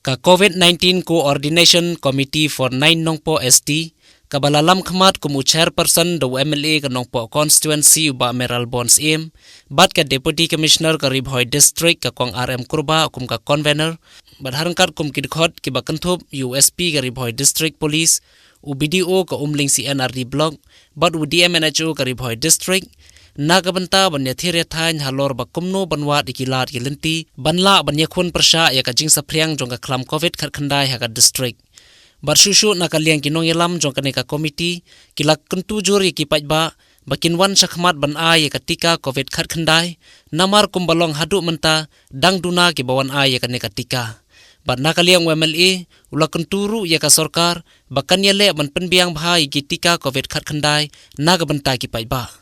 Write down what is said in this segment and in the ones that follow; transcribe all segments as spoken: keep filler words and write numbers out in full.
Ka COVID nineteen Coordination Committee for Nine Nongpoh S T, kaba la lam khmat kum u chairperson da u M L A ka Nongpoh Constituency u Bah Mayralborn Syiem, bad ka Deputy Commissioner ka Ri Bhoi District ka Kong R M Kurbah kum ka convener, bad ha ryngkat kum ki dkhot kiba kynthup ïa u S P ka Ri Bhoi District Police, u B D O ka Umling C and R D Block, bad u D M and H O ka Ri Bhoi District, na ka bynta ban ïathir ïathaiñ halor ba kumno ban wad ïa ki lad ki lynti ban lah ban ïakhun pyrshah ïa ka jingsaphriang jong ka khlam COVID khatkhyndai ha ka district. Bad shuh shuh na ka liang ki nongïalam jong kane ka komiti ki la kyntu jur ïa ki paidbah ba kin wan shakhmat ban ai ïa ka tika COVID khatkhyndai, namar kumba long haduh mynta dang duna kiba wan ai ïa kane ka tika. Bad na ka liang u M L A u la kyntu ruh ïa ka sorkar ba kan ïaleh ban pynbiang bha ïa ki tika COVID khatkhyndai na ka bynta ki paidbah.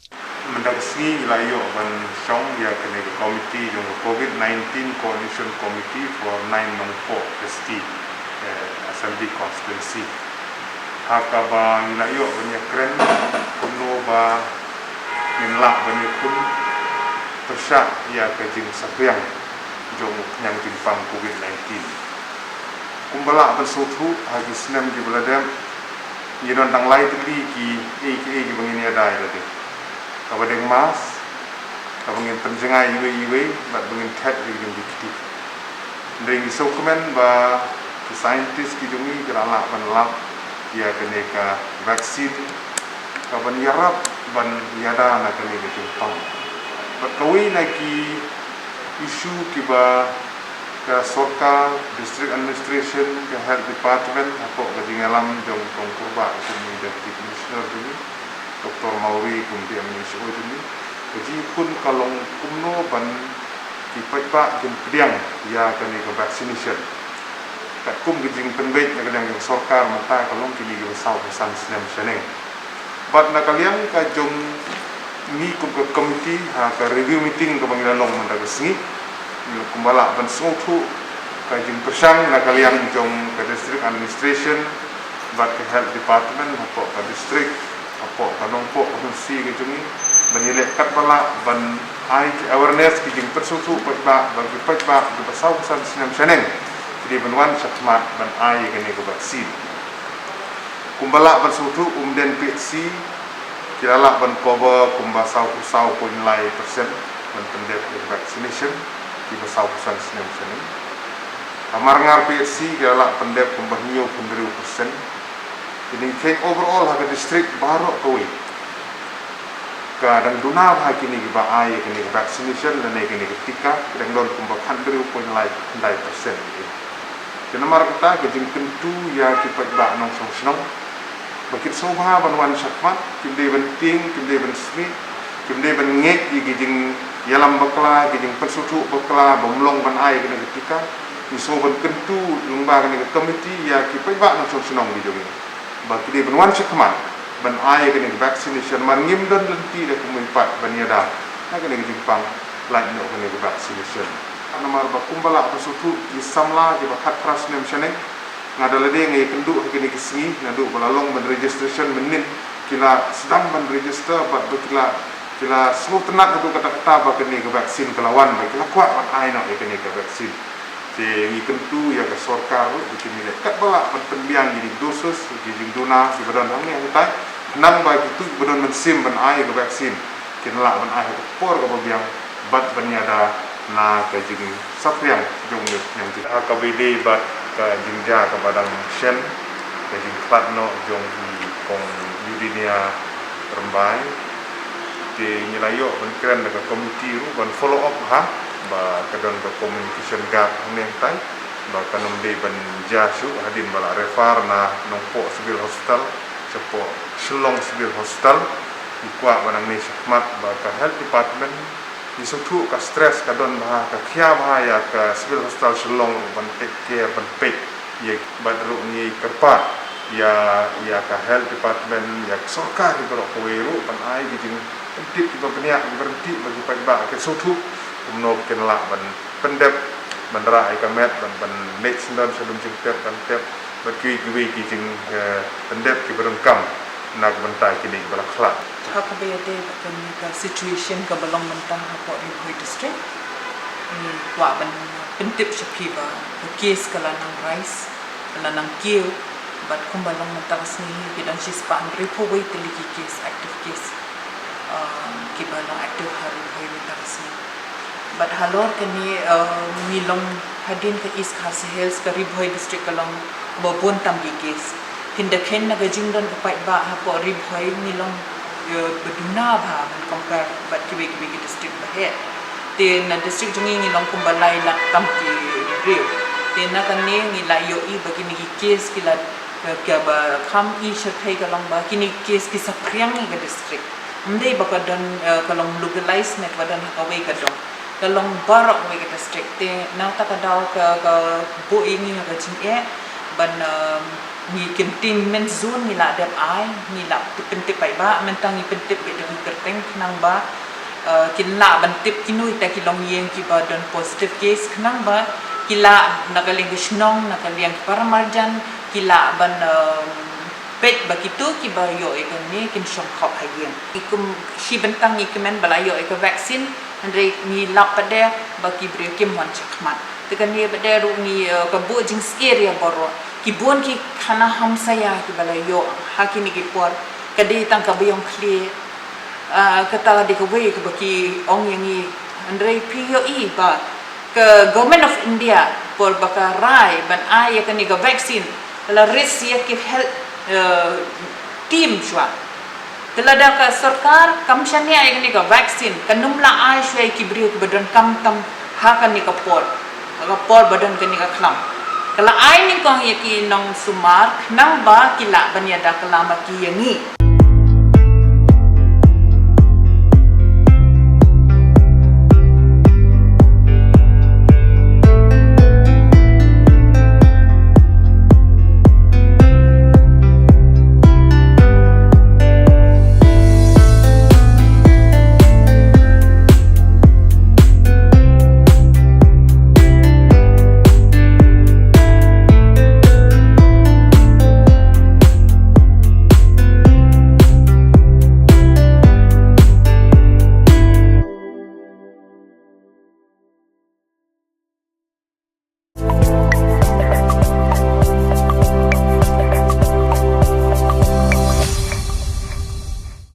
Mynta ka sngi ngi la ïoh ban shong ïa kane ka komiti jong ka COVID nineteen Coordination Committee for Nine Nongpoh S T, eh, Assembly Constituency. Ha kaba ngi la ïoh ban ïakren kumno ba ngin lah ban ïakhun pyrshah ïa ka jingsaphriang jong u khñiang jingpang COVID nineteen. Kumba lah ban sngewthuh ha ki snem kiba la dep, ngi don tang lai tylli ki ei ki ei kiba ngin ïada ïa lade. Kaba dei mask, kaba ngin pynjngai iwei iwei bad ba ngin thet ïa ki jong ki kti. Hynrei ngi sngewkmen ba ki scientist ki jong ngi ki la lah ban lap ïa kane ka vaccine kaban ïarap ban ïada na kane ka jingpang. Bad kawei na ki issue kiba ka sorkar, district administration, ka health department hapoh ka jingïalam jong u Kong Kurbah, u Deputy Commissioner jong ngi, Doctor Mawrie kum D M and H O jong ngi, ka jingïakhun ka long kumno ban ki paidbah kin pdiang ïa kane ka vaccination. Katkum ka jingpynbeit na ka liang jong sorkar mynta ka long kine kiba saw phew san snem shaneng. Bad na ka liang ka jong ngi kum ka komiti ha ka review meeting kaba ngi la long mynta ka sngi, ngi kumba lah ban sngewthuh ka jingpyrshang na ka liang jong ka district administration bad ka health department hapoh ka district, hapoh ka Nongpoh Constituency ka jong ngi, ban ïaleh katba lah ban ai ki awareness, ki jingpynsngewthuh paidbah ba ki paidbah kiba saw phew san snem shaneng ki dei ban wan shakhmat ban ai ïa kane ka vaccine. Kumba lah ban sngewthuh, Umden P H C ki la lah ban cover kumba saw phew saw point lai percent ban pyndep ïa ka vaccination kiba saw phew san snem shaneng. Ha Marngar P H C ki la lah pyndep kumba hynñiew phew hynriew percent. Te ngi kheiñ overall ha ka district baroh kawei ka dang duna bha kine kiba ai ïa kane ka vaccination lane kane ka tika, ka dang don kumba khathynriew point lai khyndai percent. Te namar kata ka jingkyntu ïa ki paidbah nongshong shnong ba kin sngewbha ban wan shakhmat, kim dei ban tieng, kim dei ban snieh, kim dei ban ngeit ïa ki jingïalam bakla, ki jingpynsngewthuh bakla bym long ban ai ïa kane ka tika. Ngi sngewbha ban kyntu lyngba kane ka komiti ïa ki paidbah nongshong shnong ki jong ngi ba ki dei ban wan shakhmat ban ai ïa kane ka vaccination, namar ngim don lynti da kumwei pat ban ïada na kane ka jingpang lait noh kane ka vaccination. Namar ba kumba lah ban sngewthuh, ki samla kiba khatphra snem shaneng, nga da lade nga ïakynduh ha kine ki sngi naduh ba la long ban registration mynnin, ki la sdang ban register bad ba ki la, ki la sngewtynnat haduh katta katta ba kane ka vaccine ka la wan, ba ki la kwah ban ai noh ïa kane ka vaccine. Te ngi kyntu ïa ka sorkar ruh ba kin ïaleh katba lah ban pynbiang ïa ki doses, ïa ki jingduna kiba don hangne hangtai, khnang ba kito kiba don mynsiem ban ai ïa ka vaccine kin lah ban ai ha ka por kaba biang bad ban ïada na ka jingsaphriang jong u khñiang jingpang. Ha kaba ïadei bad ka jingjia kaba dang shen, ka jingkhlad noh jong i Kong Eudinia Rymbai, te ngi la ïoh ban kren da ka komiti ruh ban follow up ha ba ka don ka communication gap hangne hangtai, ba kan ym dei ban jia shuh hadien ba la refer na Nongpoh Civil Hospital, shapoh Shillong Civil Hospital. Ngi kwah ba nangne shakhmat ba ka health department, ngi sngewthuh ka stress ka don bha, ka khia bha ïa ka Civil Hospital Shillong ruh ban take care, ban peit ïa, bad ruh ngi kyrpad ïa, ïa ka health department, ïa ka sorkar baroh kawei ruh ban ai ki jingpyntip kiba bniah, kiba ryntih ba ki paidbah kin sngewthuh kumno ba kin lah ban pyndep, ban rah ïa ka met, ban, ban leit syndon sha dum jingtep, ban tep bad kiwei kiwei ki jing, eh, pyndep kiba donkam na ka bynta kine kiba la khlad. Ha kaba ïadei bad kane ka situation kaba long mynta hapoh Ri Bhoi District, ngi kwah ban Pyntip sha phi ba ka case ka la nang rise, ka la nang kiew, bad kumba long mynta ka sngi hi ki don shispah hynriewphew wei tylli ki case, active case, ah, kiba long active ha Ri Bhoi mynta ka sngi. Bad halor kane, ah, ngi long hadien ka East Khasi Hills, ka Ri Bhoi district ka long ba bun tam ki case. Hynda kheiñ na ka jingdon u paidbah hapoh Ri Bhoi ngi long, eh, ba duna bha ban compare bad kiwei kiwei ki district ba heh. Te na district jong ngi ngi long kumba lai lak tam ki briew. Te na kane ngi la ïohi ba kine ki case ki la, eh, kaba kham i shyrkhei ka long ba kine ki case ki saphriang ïa ka district. Ym dei ba ka don, eh, ka long localized ne kaba don ha kawei ka dong. Ka long baroh kawei ka district. Te nangta ka daw ka, ka buh ïa ngi ha ka jingeh ban, eh, ngi containment zone ngi la dep ai, ngi la pyntip paidbah, mynta ngi pyntip beit da ki kyrteng khnang ba, eh, kin lah ban tip kino kita ki longïing kiba don positive case khnang ba ki lah na ka liang ka shnong, na ka liang ki paramarjan, ki lah ban, eh, peit ba kito kiba ïoh ïa kane kin shong khop ha ïing. Ki kum shi bynta ngi kmen ba la ïoh ïa ka vaccine, hynrei ngi lap pat de ba ki briew kim wan shakhmat. Te kane pat de ruh ngi, eh, ka buh jingsheptieng ïa baroh. Ki bun ki khana hamsaïa kiba la ïoh ha kine ki por. Ka dei tang kaba ïong khlieh. Ah, kata la dei kawei kaba ki ong ïa ngi. Hynrei phi ïohi ba ka Government of India por ba ka rai ban ai ïa kane ka vaccine, ka la risk ïa ki health, eh, team shuwa. Te lada ka sorkar kam shaniah ïa kane ka vaccine, kan ym lah ai shuwa ïa ki briew kiba donkam tam ha kane ka por, ha ka por ba don kane ka khlam. Ka la ai nyngkong ïa ki nongsumar khnang ba ki lah ban ïada klam bad ki ïa ngi.